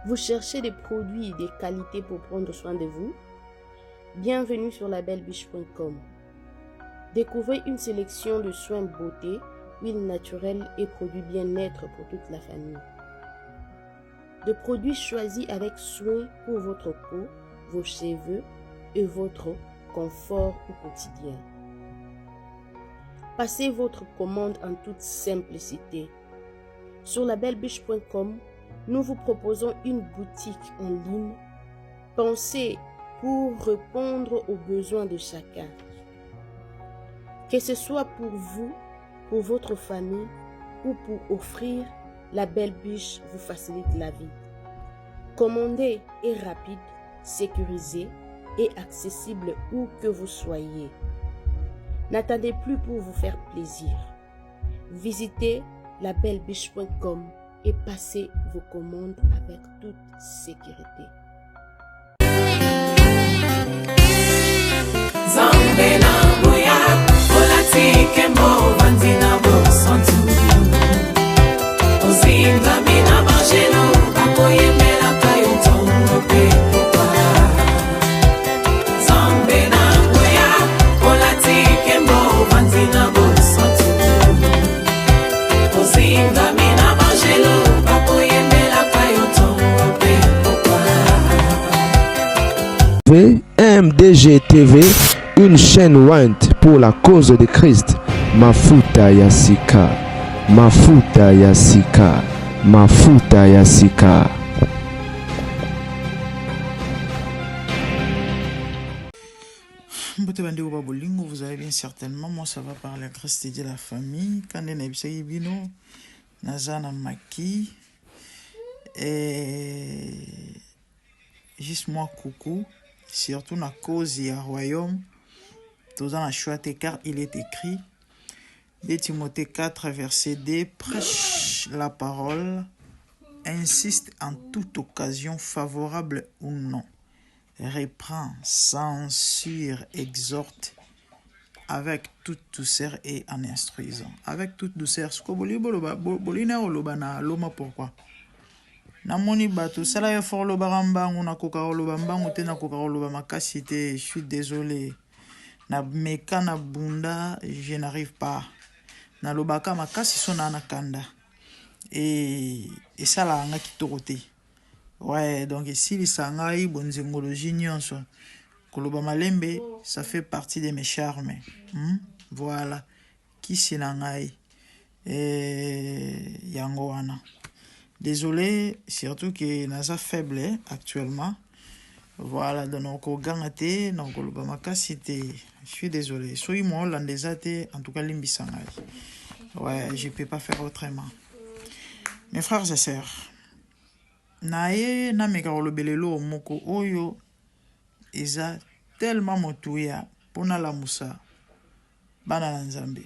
Vous cherchez des produits de qualité pour prendre soin de vous? Bienvenue sur labellebiche.com. Découvrez une sélection de soins beauté, huiles naturelles et produits bien-être pour toute la famille. De produits choisis avec soin pour votre peau, vos cheveux et votre confort au quotidien. Passez votre commande en toute simplicité. Sur labellebiche.com, nous vous proposons une boutique en ligne pensée pour répondre aux besoins de chacun. Que ce soit pour vous, pour votre famille ou pour offrir, la Belle Biche vous facilite la vie. Commander est rapide, sécurisé et accessible où que vous soyez. N'attendez plus pour vous faire plaisir. Visitez labellebiche.com et passez vos commandes avec toute sécurité. Nzambe na nguya olati nkembo ovandi na bosantu ozingami na banjelu bakoyembelaka yo ntongo mpe pokwa Nzambe na nguya olati nkembo ovandi na bosantu ozingami na banjelu bakoyembelaka yo ntongo mpe pokwa MDG TV, une chaîne ointe pour la cause de Christ. Mafuta ya sika, mafuta ya sika, mafuta ya sika. Mbote bandeko ba bolingo, vous allez bien certainement. Moi, ça va par la grâce de Dieu, la famille. Kande na yebisaki bino, naza na maki. Et juste moi coucou, surtout na cause ya royaume. Toza na choix te car il est écrit 2 Timothée 4 verset 2 prêche la parole, insiste en toute occasion favorable ou non, reprend, censure, exhorte avec toute douceur et en instruisant. Avec toute douceur. Siko boli boloba boli na oloba na loma pourquoi? Namoni bato sala yo fort olobaka mbangu nakoka koloba mbangu te nakoka koloba makasi te je suis désolé. Na meka na bunda je n'arrive pas. Nalobaka makasi so na na kanda. Et esalaka nga kitoko te. Ouais, donc esilisa ngai bonzengologie nyonso. Koloba malembe, ça fait partie de mes charmes. Voilà. Kisi na ngai. Et yango wana. Désolé, surtout que naza faible actuellement. Voilà, donc nakoganga te, nakoloba makasi te. Je suis désolé. Soki mwa olanda eza te, en tout cas limbisa ngai. Ouais, je peux pas faire autrement. Mes frères et sœurs, naye nameka kolobela eloko moko oyo eza tellement motuya mpo nalamusa bana na Nzambe.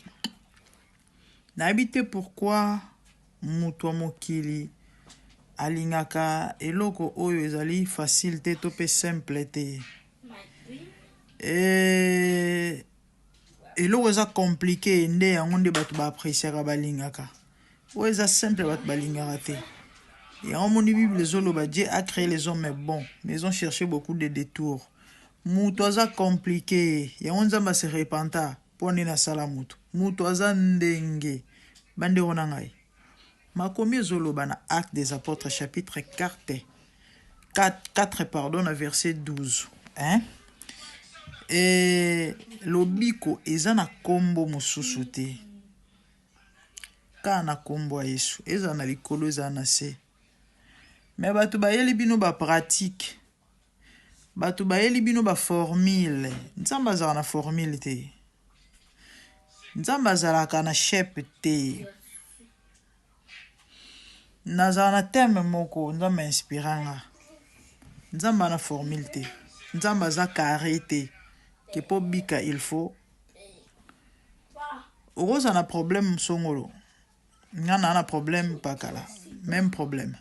Nayebi te pourquoi moto ya mokili alingaka eloko oyo ezali facile te to pe simple te. E eloko eza compliqué nde yango nde bato ba appréciaka balingaka. Oyo eza simple bato balingaka te. Yango moni Bible ezoloba Dieu a créé les hommes bons, mais ils ont cherché beaucoup de détours. Moto aza compliqué, yango Nzambe a se repenta mpo nini asala moto. Moto aza ndenge bandeko na ngai. Makomi ezoloba na Actes des Apôtres chapitre 4 4 pardon na verset 12 hein? E lobiko eza na kombo mosusu te kaka na kombo ya Yesu, ezala na likolo ezala na se. Me bato bayeli bino ba pratique, bato bayeli bino ba formule. Nzambe azalaka na formule te, Nzambe azalaka na shape te. Nazala na thème moko Nzambe inspira nga. Nzambe ana formule te, Nzambe aza carré te ke po bika il faut okozala na problème songolo. Nga na na problème pakala, même problème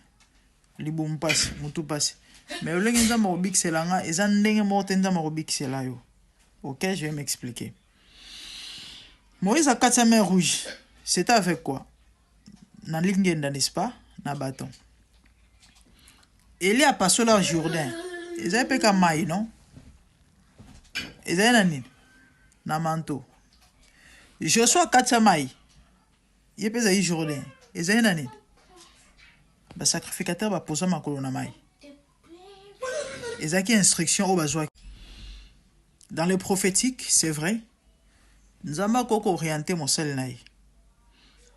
libumu pasi, mutu pasi, mais olenge Nzambe akobikisela nga eza ndenge moko te Nzambe akobikisela yo. Ok, je vais m'expliquer. Moïse akati ya mer Rouge, c'était avec quoi? Na lingenda, n'est-ce pas? Na bâton. Eli apasola Jourdain. Ezali mpe ka mai, non? Ezali na nini? Na manteau. Joshua akatisa mai. Ye mpe ezali Jourdain. Ezali na nini? Basacrificateur baposa makolo na mai. Ezalaki instruction oyo bazwaki. Dans le prophétique, c'est vrai, Nzambe akoki kooriente mosali na ye.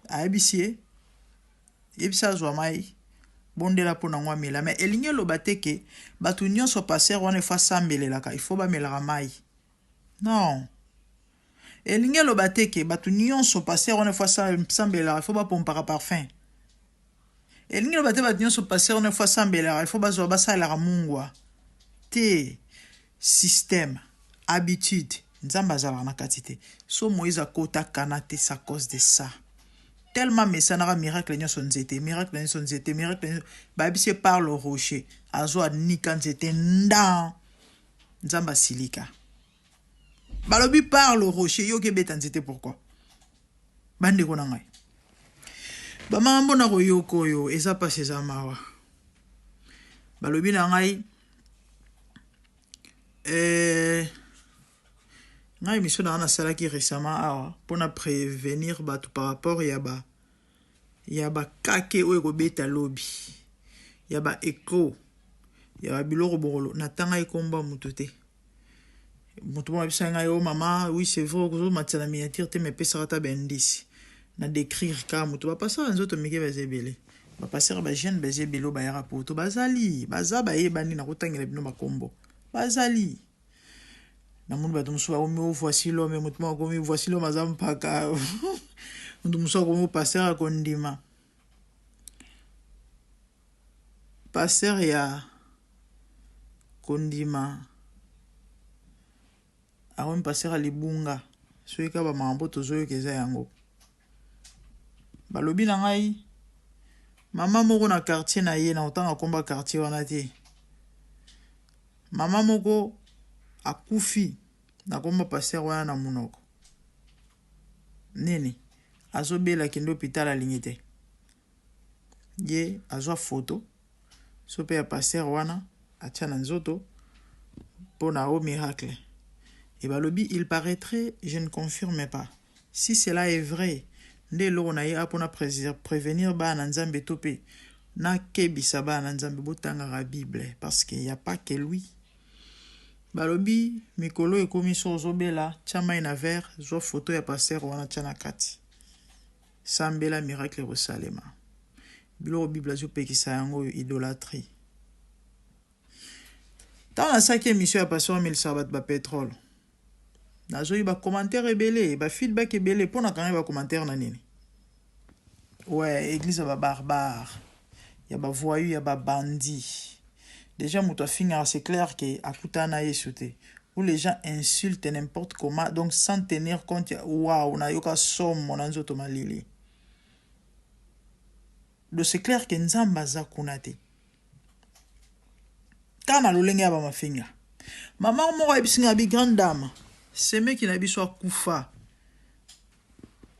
Ayebisi ye, yebisa azwa mai, bondela mpo na yango amela. Mais elingi eloba te ke bato nyonso pasteur wana ifo asambelelaka, ifo bamelaka mai. Non. Elingi eloba te ke bato nyonso pasteur wana ifo asambelelaka, ifo bapompaka parfum. Elingi eloba te bato nyonso pasteur wana ifo asambelelaka, ifo bazwa basalelaka mungwa. Te. Système, habitude, Nzambe azalaka na kati te. So Moïse akota Cana te c'est à cause de ça. Tellement amesanaka miracle nyonso nzete, miracle nyonso nzete, miracle nyonso bayebisi ye parle au rocher, azwa nika nzete nda. Nzambe asilika. Balobi parle au rocher, yo okebeta nzete pourquoi? Bandeko na ngai. Bamakambo na koyoka oyo eza pasi eza mawa. Balobi na ngai eh, ngai émission na ngai nasalaki récemment awa mpona prévenir bato par rapport ya ba ya bakake oyo ekobeta lobi ya ba echo ya babiloko bokolo natangaki nkombo ya moto te moto moko ayebisaki ngai o oh, mama oui c'est vrai okozomatisa na miniature te mais pesaka ata baindice na décrire kaka moto bapasaka nzoto mike baza ebele bapasaka bajeune baza ebele oyo bayaka poto bazali baza bayebani nakotangela bino bakombo bazali namoni bato mosusu bakomi o oh, voici l'homme moto moko akomi voici l'homme aza mpaka moto mosusu akomi pasteur akondima Pasteur ya kondima akomi pasteur ya libunga soki kaka ba makambo tozoyoka eza yango balobi na ngai mama moko na quartier na ye na kotanga komba quartier wana te mama moko akufi na komba pasteur wana na monoko nini azobela kende hopital alingi te Ye azwa photo so pe ya pasteur wana atia na nzoto pona o miracle et balobi il paraitrait je ne confirme pas si cela est vrai nde eloko na ye a pona prevenir bana na nzambe to pe nakebisa bana na nzambe botangaka bible parce que ya pas que lui balobi mikolo ekomi so ozobela tia mai na verre zwa photo ya pasteur wana tia na kati Sambela miracle ekosalema. Biloko bible azo pekisa yango oyo idolatrie. Tango nasalaki emission ya pasteur amelisaka bato ba petrole. Nazoyi ba commentaire ebele, ba feedback ebele mpo nakangai ba commentaire na nini? Ouais, église ya ba barbare, ya ba voyous, ya ba bandits. Déjà moto afingaka c'est clair que akutana na Yesu te. Où les gens insultent n'importe comment donc sans tenir compte ya waouh nayoka somo na nzoto malili. Donc c'est clair que Nzambe aza kuna te. Kaka na lolenge ya ba mafinga. Mama moko ayebisi ngai abi grande dame, semeki na biso akufa.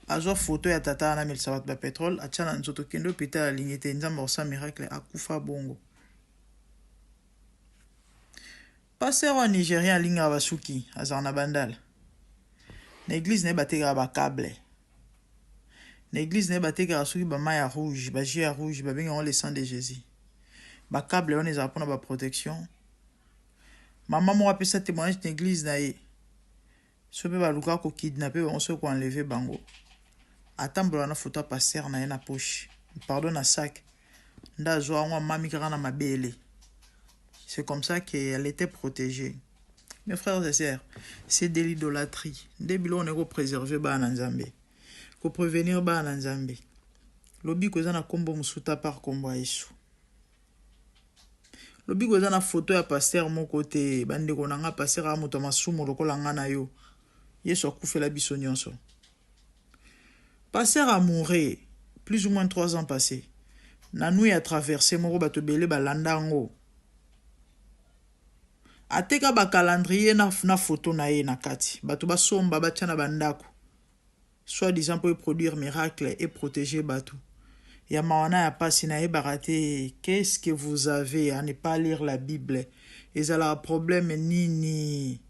Azwa photo ya tata wana amelisa bato ba petrole atia na nzoto kende hôpital alingi te Nzambe akosala miracle akufa bongo. Pasteur oyo nigerien alingaka ba suki azalaka na bandal na eglise naye batekaka ba cable na eglise naye batekaka soki ba mayi ya rouge ba jus ya rouge babenga yango le sang de Jesus ba cable wana ezalaka mpona ba protection mama moko apesa témoignage na eglise na ye Soki pe balukaka ko kidnapper bango soki ko enlever bango atambolaka na photo ya pasteur na ye na poche pardon na sac nde azwa yango amami kaka na mabele c'est comme ça que elle était protégée mes frères et sœurs c'est de l'idolâtrie nde biloko na ko préserver bana na nzambe ko prévenir bana na nzambe lobiko eza na kombo mosusu ta par kombo ya yesu Lobiko eza na photo ya pasteur moko te ba ndeko na nga pasteur aza moto ya masumu lokola nga na yo yesu akufela biso nyonso pasteur amoure plus ou moins 3 ans passé na nuit ya traverse moko bato ebele balanda yango ateka ba calendrier na, na photo na ye na kati bato basomba batya na bandako soit disant mpo eproduire miracle eprotéger bato. Ya mawa na ya pasi nayebaka te qu'est ce que vous avez à ne pas lire la bible ezalaka problème nini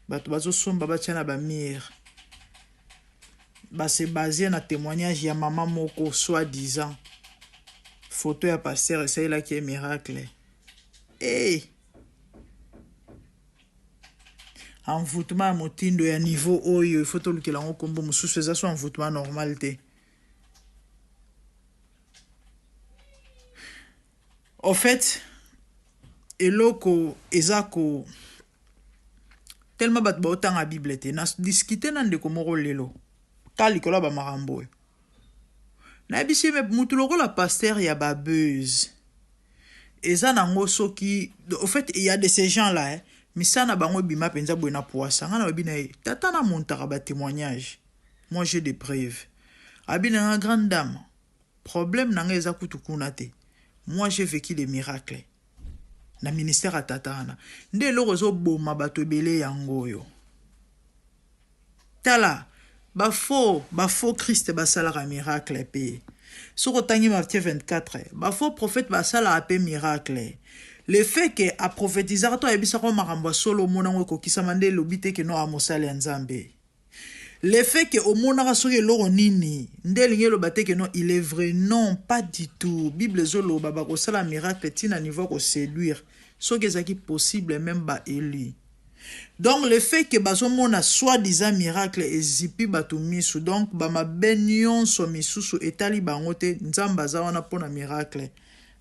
bato bazosomba batia na ba mur ba se base na témoignage ya mama moko soit disant photo ya pasteur esalelaki ye miracle hey! Eh! Envoutement ya motindo ya niveau oyo il faut tolukela yango kombo mosusu eza so envoutement normal te. Au fait eloko eza ko tellement bato baotanga bible te na discute na ndeko moko lelo ka likolo ya bamakambo oyo nayebisi ye me motu lokola pasteur ya babuse eza nango soki au fait il y a de ces gens là eh, misala na bango ebima mpenza boye na puasa ngai nalobi na ye tata na montaka ba témoignage moi j'ai des preuves abi na nga grande dame problème na ngai eza kutu kuna te moi j'ai vécu des miracles na ministère ya tata wana nde eloko ezoboma bato ebele yango oyo Tala, ba faux, ba faux Christ basalaka miracle pe. Soki otangi Matthieu 24, ba faux prophètes basalaka pe miracle. Le fait que a prophétisaka to ayebisaka yo makambo ya solo omona yango ekokisama nde elobi te que no a mosali ya Nzambe. Le fait que omonaka soki eloko nini nde elingi eloba te que non il est vrai. Non, pas du tout. Bible ezoloba bakosala miracle ti na niveau ya ko seduire. Soki ezalaki possible meme ba elus. Donc le fait que bazomona soit disant miracle ezipi batu misu donc ba mabe nionso misusu etali bango te nzambe aza wana pona miracle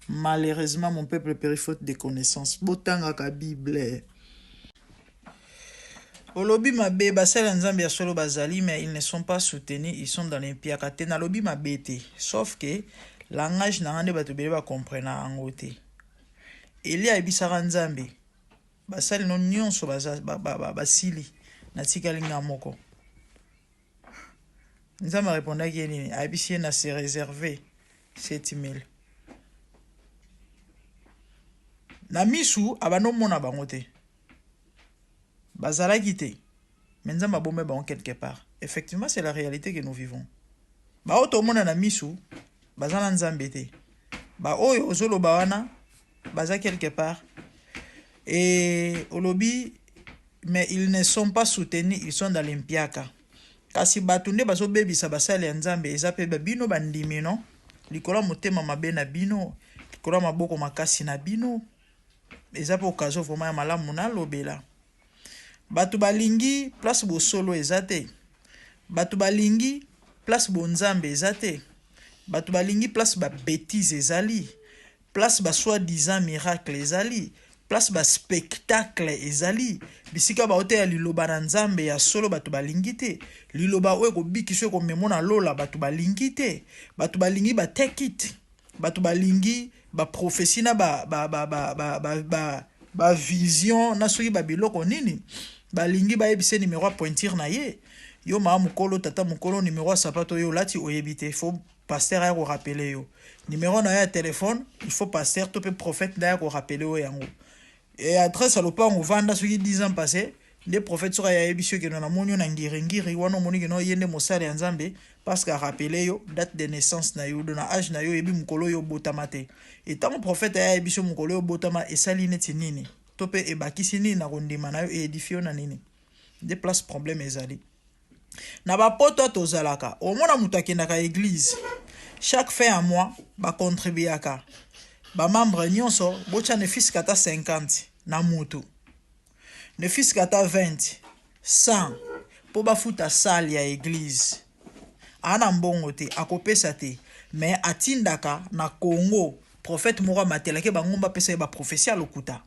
malheureusement mon peuple perit faute de connaissance botangaka bible. Olobi mabe basali ya nzambe ya solo bazali mais ils ne sont pas soutenus ils sont dans les mpiaka te nalobi mabe te sauf que langage na nga nde bato ebele ba comprenaka yango te Elie ayebisaka nzambe Basali no nionso baza basili natikali nga moko. Nzambe a repondaki ye nini? Ayebisi ye na se reserver 7000. Na misu abanda omona bango te. Bazalaki te. Mais Nzambe abombe bango quelque part. Effectivement, c'est la réalité que nous vivons. Ba oyo tomona na misu baza na Nzambe te. Ba oyo ozoloba wana baza quelque part et olobi mais ils ne sont pas soutenus ils sont dans les mpiaka kasi bato nde bazobebisa basali ya nzambe eza mpe bino bandimi no likolo ya motema mabe na bino likolo ya maboko makasi na bino eza mpe occasion vraiment ya malamu nalobela Bato balingi place bosolo eza te. Bato balingi place bonzambe eza te. Bato balingi place ba betises ezali. Place ba soit disant miracle ezali. Place ba spectacle ezali. Bisika baoteya liloba na Nzambe ya solo bato balingi te. Liloba oyo ekobikisa ekomemo na lola bato balingi te. Bato balingi ba take it. Bato balingi ba prophetie na ba ba ba ba ba ba, ba, ba vision na soki ba biloko nini balingi bayebisa numero ya pointure na ye yo maa mokolo tata mokolo numero ya sapato oyo olati oyebi te faut pasteur aya korapele yo numero na yo ya telefone il faut pasteur to mpe prophète nde aya korapele yo yango e adresse ya lopango ovanda soki 10 ans passé nde prophète soki ayebisi yo keno namoni yo na ngiringiri wana omoni keno ye nde mosali ya nzambe parce que arapele yo date de naissance na yo do na age na yo oyebi mokolo oyo obotama te e ntango prophète aya ayebisi yo mokolo oyo obotama esali neti nini to mpe ebakisi nini na kondima na yo eedifie yo na nini nde place problème ezali Na ba poto tozalaka omona mutu akendaka eglise chaque fin ya mois ba contribuaka ba membre nionso botia ne fils ata 50 na mutu ne fils ata 20 100 po bafuta salle ya eglise aa na mbongo te akopesa te mais atindaka na Congo prophète moko amatelaki ba ngomba apesa ye ba prophetie ya lokuta.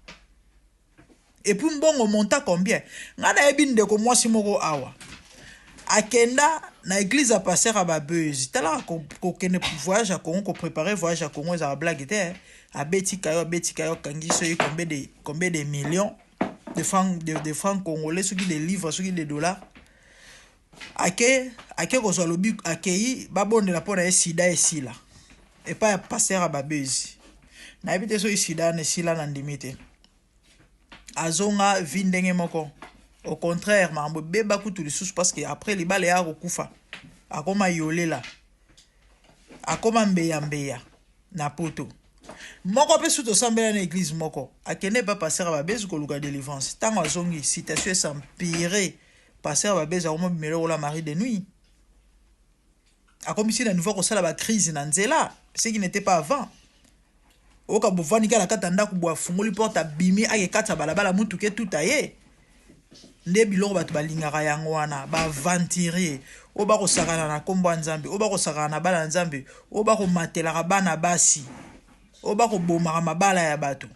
Et puis mbongo monta combien? Nga nayebi ndeko mwasi moko awa akenda na eglise ya pasteur ya ba buzz. Tala kokende voyage ya Congo, ko préparer voyage ya Congo ezala blague te. Abeti kayo, abeti kayo, akangi soki combien de combien de millions de francs de, de francs congolais, soki de livres, soki de dollars. Ake ake kozwa lobi akei babondela mpo na ye sida esila epai ya pasteur ya babezi. Nayebi te soki sida wana esila na ndimi te. Azonga vie ndenge moko. Au contraire makambo ebeba kutu lisusu parce que après libala eyaka kokufa. Akoma yolela. Akoma mbeya mbeya na poto. Moko pe su tosambela na eglise moko. Akende epa pasteur ya babezi koluka delivrance. Tango azongi, situation s'empirer. Pasteur ya babezi akomo bimela lokola mari de nuit. Akomisi na niveau kosala ba crise na nzela, ce qui n'était pas avant. Oyoka bovandi kaka na kati ya ndako boye afungoli porte abimi ake kati ya balabala mutuka etuta ye. Nde biloko bato balingaka yango wana, ba aventurier oyo bakosakana na nkombo ya Nzambe, oyo bakosakana na bana ya Nzambe, oyo bakomatelaka bana basi, oyo bakobomaka mabala ya bato.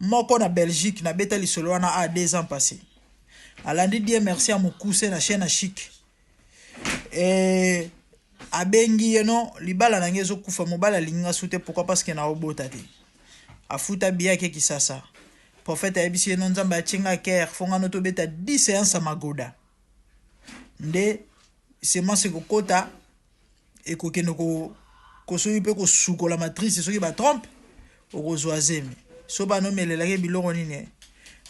Moko na Belgique, nabeta lisolo wana a 2 ans passe. Alandi Dieu merci ya mokuse na chaîne ya Chic. Eh, abengi ye no libala na ngai ezokufa, mobali alingi nga su te, pourquoi? Parce que naobota te. Afuta billet ake Kisasa. Prophète ayebisi ye no Nzambe atie nga cœur, fo nga no tobeta 10 séances ya magoda. Nde semence ekokota ekokende ko kosoki mpe kosukola matrice soki ba trompe okozwa zemi. So bana omelelaki biloko nini?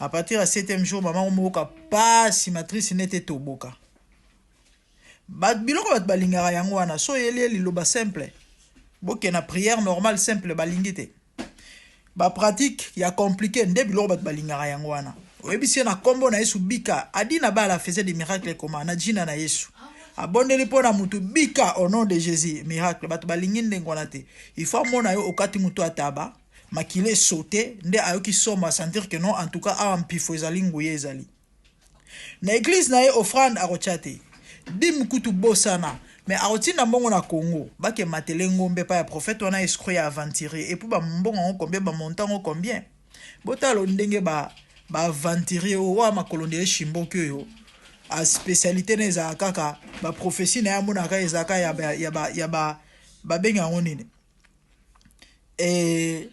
À partir ya 7e jour mama omoyoka pasi matrice nete etoboka. Ba biloko bato balingaka yango wana so oyeli ye liloba simple boke na prière normale simple balingi te. Ba pratique ya compliqué nde biloko bato balingaka yango wana. Oyebisi ye na kombo na Yesu bika. Adi na bala faisait des miracles comment? Na jina na Yesu. Abondeli mpo na mutu bika au nom de Jésus miracle. Bato balingi ndenge wana te. Il faut amona yo okati mutu ataba makila esaute nde ayoki somo a sentir que non en tout cas awa mpifo ezali nguya ezali. Na eglise na ye offrande akotia te. Dime kutu bosana. Mais akotinda mbongo na Congo. Bake matele ngombe epai ya prophète wana escroc ya aventurier. Et puis ba mbongo yango combien ba montant yango combien? Botala ndenge ba ba aventurier oyo wa makolo nde eshimboki oyo a spécialité na ezalaka kaka ba prophétie na ye amonaka ezalaka ya ba ya ba ya ba babenga yango nini? Eh,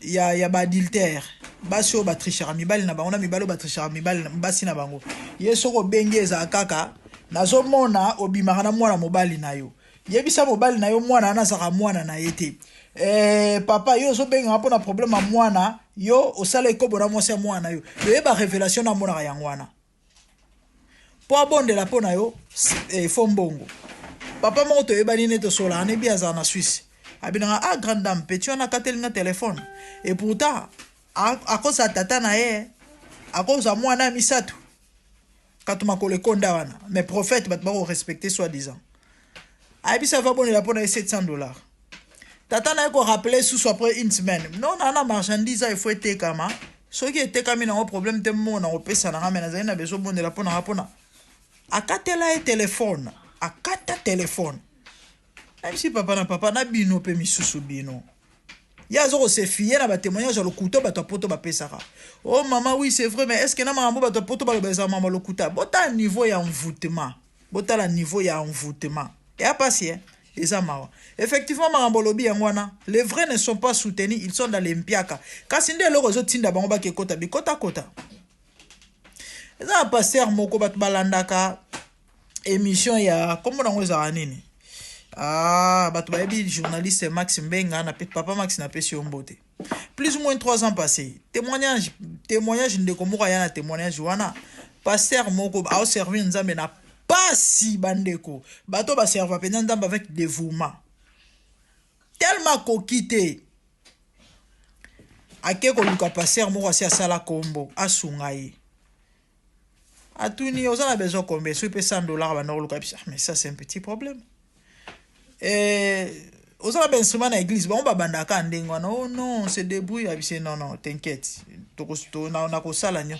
ya, ya baadultère basi oyo batrichaka mibali na bango na mibali oyo batrichaka mibali basi na bango. Ye soki obengi ezala kaka nazomona obimaka na mwana mobali na yo, yebisa mobali na yo mwana wana azalaka mwana na ye te. Eh, papa yo ozobengaka mpo na problème ya mwana yo osala ekobo na mwasi ya mwana na yo, yoyeba révélation namonaka yango wana mpo abondela mpo na yo eh, fo mbongo. Papa moko toyebani nde tosolaka ne bi azala na Suisse, abinaka ah grande dame petit wana akateli nga telefone et pourtant akosa tata na ye akozwa mwana ya misato kato makolo ekonda wana mais prophète bato bako respecter soi disant ayebisa va bonela mpo na ye 700 dollars. Tata na ye ko rappeler susu après une semaine non na na marchandise il faut etekama soki etekami nango problème te mbongo na kopesa na nga mais nazali na besoin obondela mpo na nga mpo na akatela ye telefone akata telefone nayebisi papa na papa na bino mpe misusu bino ye aza kose fier na batémoignage ya lokuta bato ya poto bapesaka. Oh mama oui c'est vrai mais est ce que na makambo bato ya poto baloba ezala makambo ya lokuta? Botala niveau ya envoûtement, botala niveau ya envoûtement eya pasi eh? Eza mawa. Effectivement makambo olobi yango wana, les vrais ne sont pas soutenus, ils sont dans les mpiaka. Kasi nde eloko ezotinda bango bake kota bikota kota. Eza na pasteur moko bato balandaka émission ya kombo nango ezalaka nini? Ah, bato bayebi journaliste Max Mbenga na papa Max na pesi yo mbote. Plus ou moins 3 ans passés, témoignage, témoignage ndeko moko aya na témoignage wana, pasteur moko a servir Nzambe na pasi bandeko. Bato ba serva penza Nzambe avec dévouement. Tellement koki te. Ake koluka pasteur moko asi asala kombo, asunga ye. Atuni oza na besoin combien? Soki pe 100 dollars banda koluka bisa, mais ça c'est un petit problème. Eh, oza na ba instrument na église, bango babandaka ndenge wana. Oh non, on se débrouille, abise non non, t'inquiète. Toko na kosala nyo.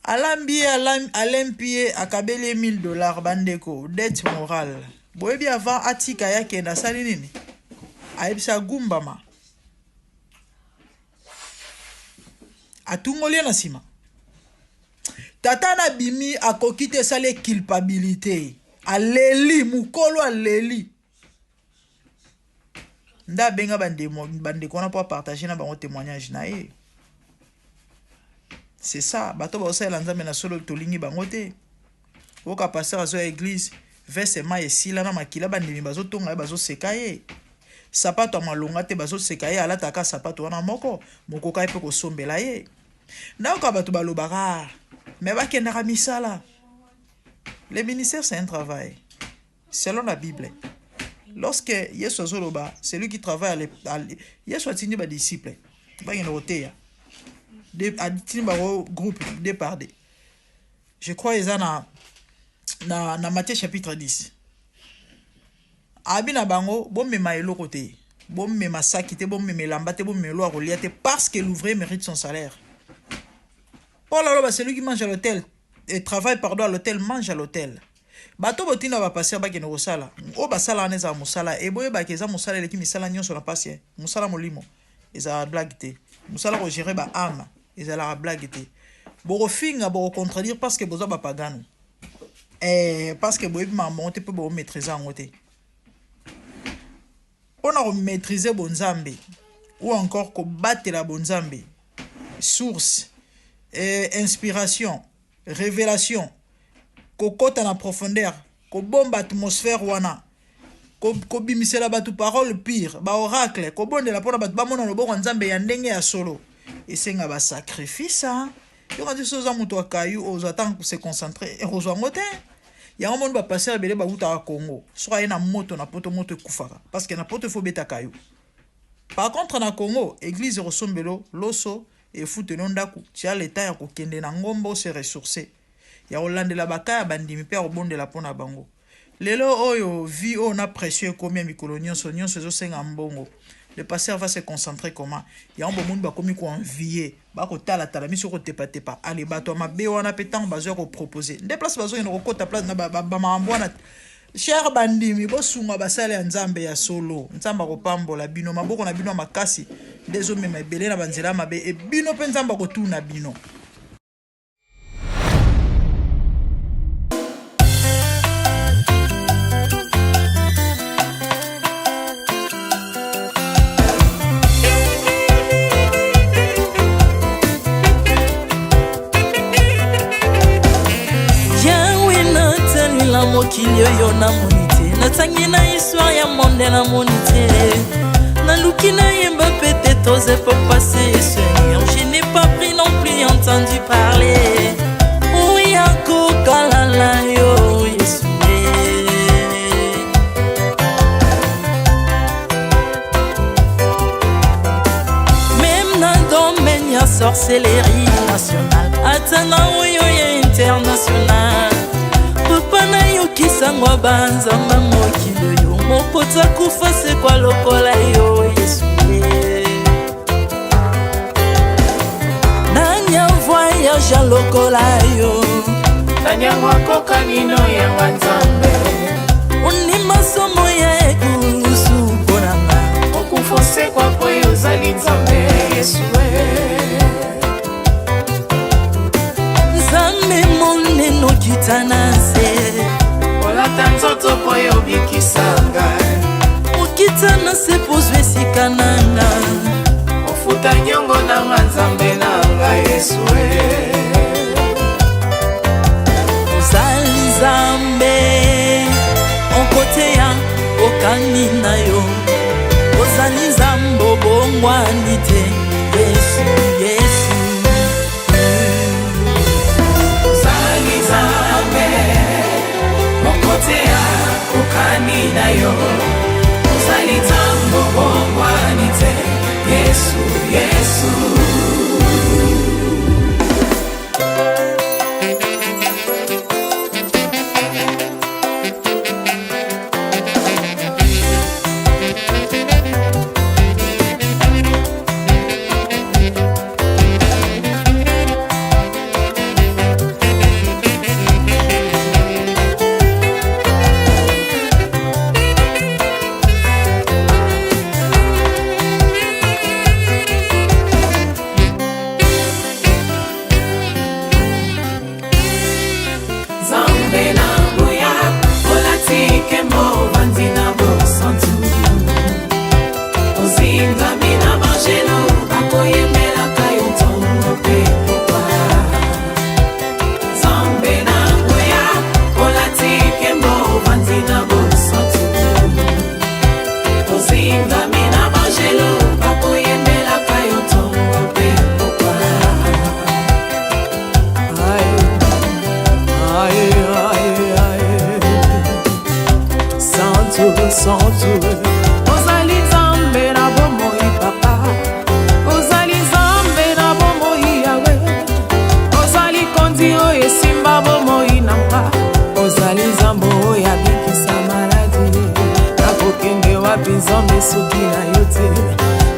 Alambi ye, alempi ye, akabeli ye 1000 dollars bandeko, dette morale. Boyebi avant atika ya kenda asali nini? Ayebisa gumbama. Atungoli ye na nsima. Tata na bimi akoki te esali culpabilité. Aleli, mukolo aleli. Nda abenga bandeko wana po apartage na bango témoignage na ye. C'est ça, bato baosalela Nzambe na solo tolingi bango te. Oka pasteur azo ya église, veste mai esila na makila bandimi bazotonga ye bazoseka ye. Sapato ya malonga te bazoseka ye, alataka sapato wana moko, mokoka ye mpe kosombela ye. Nayoka bato balobaka, mais bakendaka misala. Le ministère c'est un travail. Selon la Bible. Lorsque Yesu azoloba, celui qui travaille à Yesu atindi ba disciples bakende koteya, atindi bango groupe deux par deux. Je crois eza na Matthieu chapitre 10. Abi na bango, bomema eloko te, bomema saki te, bomema elamba te, bomema eloko ya kolia te, parce que l'ouvrier mérite son salaire. Paul aloba, celui qui mange à l'autel et travaille, pardon, à l'autel, mange à l'autel. Bato botinda bapasteur bakende kosala, oyo basala wana ezala mosala eboyebaka, eza mosala eleki misala nyonso na pasi. Mosala molimo ezalaka blague te, mosala kogérer baâme ezalaka blague te. Bokofinga, bokocontredire parce que boza bapagano, parce que boyebi makambo yango te mpe bokomaîtrise yango te. Mpona komaîtrise bonzambe ou encore kobatela bonzambe, source, inspiration, révélation, kokɔta na profondeur, kobomba atmosphère wana, kobimisela bato parole pure, baoracle, kobondela mpona bato bamona loboko ya Nzambe ya ndenge ya solo, esenga basacrifice. Yoka nti so oza moto ya kayu, ozwa ntango se concentrer, ekozwa yango te. Yango moni bapasteur ebele bautaka Congo, soki aye na moto na Poto, moto ekufaka, parce que na Poto efo obeta kayu. Par contre na Congo, église ekosombelo loso, efutelo ndako, tia leta ya kokende na ngomba ose ressource, ya kolandela baka ya bandimi mpe ya kobondela mpo na bango. Lelo oyo vie oyo na pression ekomi ya mikolo nyonso nyonso, ezosenga mbongo. Le pasteur va se concentrer comment? Yango bomoni bakomi koenvier, bakotalatala miso, kotepatepa. Ale bato ya mabe wana mpe ntango bazwa kopropose nde place bazokende kokota place na bamakambo wana. Cher bandimi, bosunga basali ya Nzambe ya solo. Nzambe akopambola bino. Maboko na bino ya makasi nde ezomema ebele na banzela ya mabe, e bino mpe Nzambe akotuna bino. Yawe, natalela mokili oyo, namoni te. Natangi na histoire ya monde, namoni te. Naluki nayemba peut-être aux époques passées, Seigneur, je n'ai pas pris non plus entendu parler oya kokalala yo, Yesu. Même na domaine ya sorcellerie nationale, ata na oyo ya international, papa, nayokisango banzamba mokili oyo, mokoti akufa sekwa lokola yo, Yesu. Nani avoyage lokola yo? Nani yango akoka nino yanga Nzambe? Ondima somo ya ekulusu mpo na nga. Okufa, osekwa po yo ozali Nzambe, Yesu. Nzambe monene, okita na nse. Olata nzoto po yo obikisa ngai. Okita na se po ozwa esika na nga. Ofuta niongo na nga, Nzambe na ngai, Yesu. Ozali Nzambe okoteya okani na yo, ozali Nzambe obongwani te, Yesu, Yesu. Ozali Nzambe okoteya kokani na yo, ozali Nzambe obongwani te, Yesu, Yesu. soki na yo te.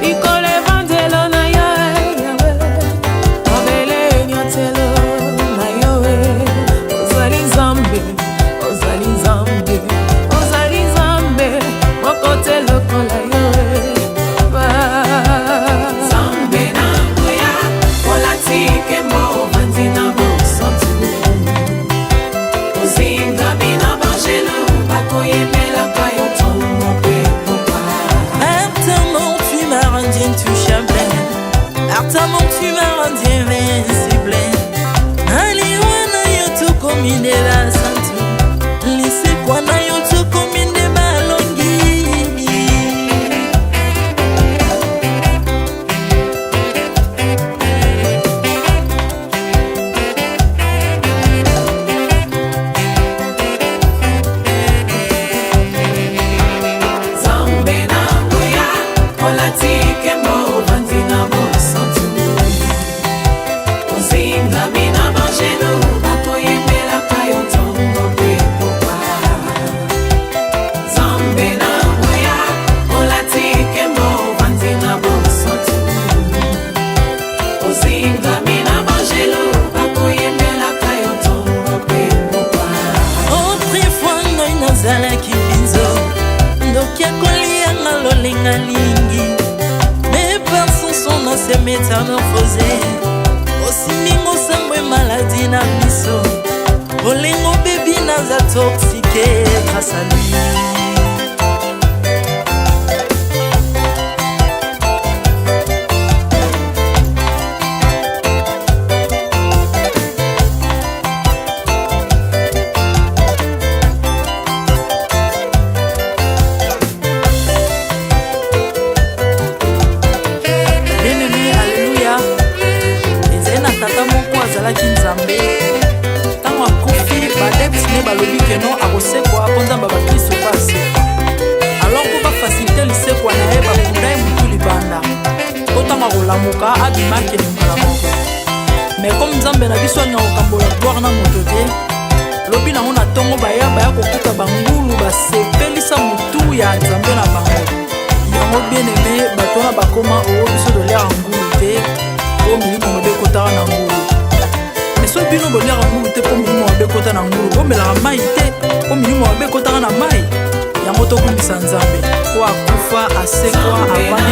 Likolo evandelo na yo, Yawe, mabele enyatelo na yo. Ozali Nzambe, ozali Nzambe, ozali Nzambe moko te lokola yo. Nzambe na nguya, olati nkembo, ovandi na bosantu, ozingami na banjelu bakoyembelaka yo ntongo mpe pokwa. Par ta mort, tu m'as rendu intouchable. Par ta mort, tu m'as rendu invincible. Aliwa na yo tokomi nde basantu. Lisekwa na yo tokomi nde balongi. Nzambe na nguya, olati nkembo, ovandi na bosantu, ozingami na banjelu bakoyembelaka yo ntongo mpe pokwa. Nzambe na nguya, olati nkembo, ovandi na bosantu, ozingami na banjelu bakoyembelaka yo ntongo mpe pokwa. Autrefois ngai nazalaki binzo, ndoki akolianga lolenga lingi, mais par son son na se métamorphose. Osimingo sango maladi na miso, bolingo bebi naza toxique grâce à lui. Bien-aimé, alleluya. Ezali na tata moko azalaki Nzambe. Ntango akufi, baadepte ne balobi keno akosekwa mpo Nzambe ya bakristo mpe asekwa. Alors mpo bafacilite lisekwa na ye, bakunda ye motu libanda, mpo ntango akolamuka abima akende mbala moko. Mais comme Nzambe na biso alinga kokambola gloire na moto te, lobi nango na ntongo baya baya kokuta bangulu basepelisa motu ya Nzambe na bango. Yango bien aimé, bato wana bakoma oo biso toliaka ngulu te mpo milimo mabe ekotaka na ngulu. Mais soki bino boliaka ngulu te mpo milimo mabe ekota na ngulu, bomelaka mai te mpo milimo mabe ekotaka na mai. Yango tokumbisa Nzambe po akufa, asekwa, avandi